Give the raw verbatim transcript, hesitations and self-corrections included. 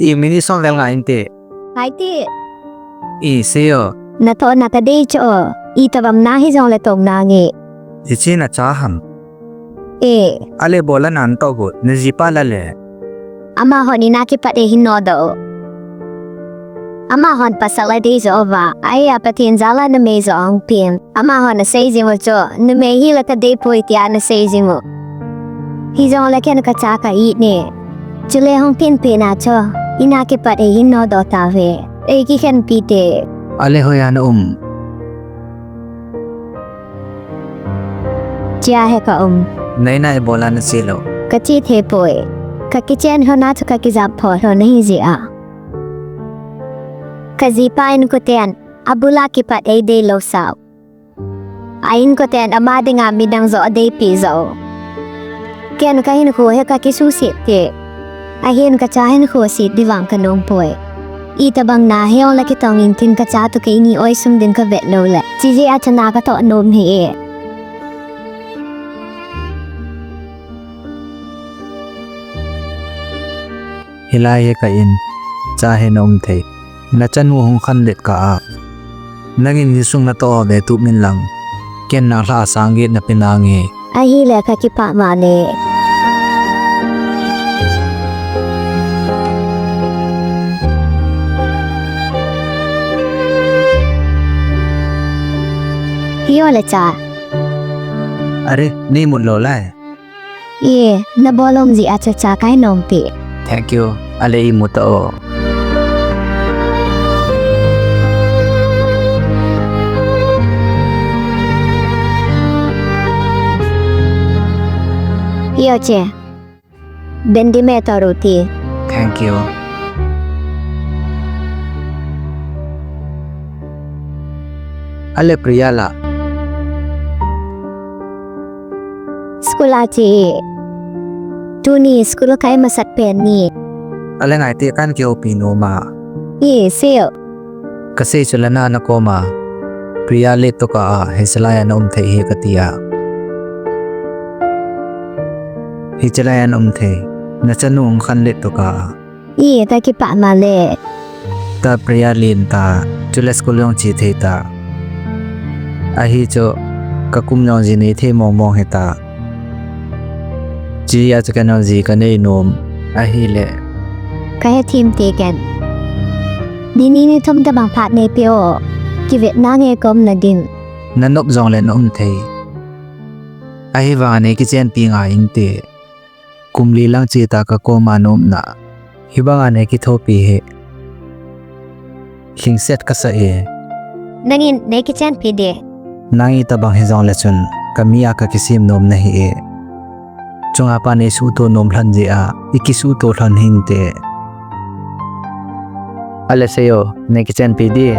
I minute som vel ngai inte. Hai ti. I, seiyo. Natoh na kadei cho. Itobang na hijongle tong nange. Hiche nacha ham? E. Ale bola natoh u, najipa la le. Amahon ina kipat e hin nodoh u. Amahon pasal adei jo uva, ahia Pathen jal a numei jo ahung peng. Amahon asei jing u chu, numei hile kadei poi tia anasei jing u. Hijongle ken kacha ka it ne. Chule hung peng peng na chu, ina kipat e hin nodoh tauve. Ei kikhenpi te. Ale hoiya na um? Chia hi ka um. Naina ibola nache lou? Kache thei poi. Kakichen lhon a chu kakijap pho lhon ahi jeh a. Kajipa inkoten, abul a kipat eidei lou sau. A inkoten ama dinga midang joh adeipi joh u. Ken kahinkho hi kakisuhset te. Ahin kacha hinkho set di vang kanom poi. Itobang na hijongle kitong intin kacha toh keini oi sum ding kavet lou le. Chijeh a chana katoh nom hi e. Hilai hi ka in, cha hi na um thei. Nachanu hung khanlet kah a. Nangin nisung natoh ve tup in lang. Ken nang lhah a sang get nape nange. Ahile kakipah male. Hi o le cha. Are, neimut lou lai. E, nabol um jeh a chu cha kahin nompi. Thank you. Ale imu ta o. Hi o che. Bendi me to roti. Thank you. Ale Priya la. School a che. Tuni school kai masat pen ni. Ale ngai te kan kihoupi nom a. E, seiyo. Kasei chu la na nakoma. Priya let toh kah a, hichelai a na um thei hi kati a. Hichelai a na um thei. Nachanu hung khanlet toh kah a. E, kakipah male. Ta Priya len ta, chule school jong che thei ta. Ahi chu, kakum jong ji nei thei mong mong hita. Chijeh a chu ken jong ji kanei nom ahile. Kahethem te ken. Ni ni ni thum tabang phat neipe o. Kivet nange kaumna ding. Nanop jongle na um thei. Ahivanga nei kichenpi ngai inte. Kum li lang che ta kakoma na umna. Hibanga nei kithopi hi. Lhingset kasa e. Nangin nei kichenpi de. Nang itobang hijongle chun, kami a kakisem nom nahi e. Chunga pa nei suhto nom lhon jeh a, ikisuhto lhon hinte. Ale seiyo, nei kichenpi de.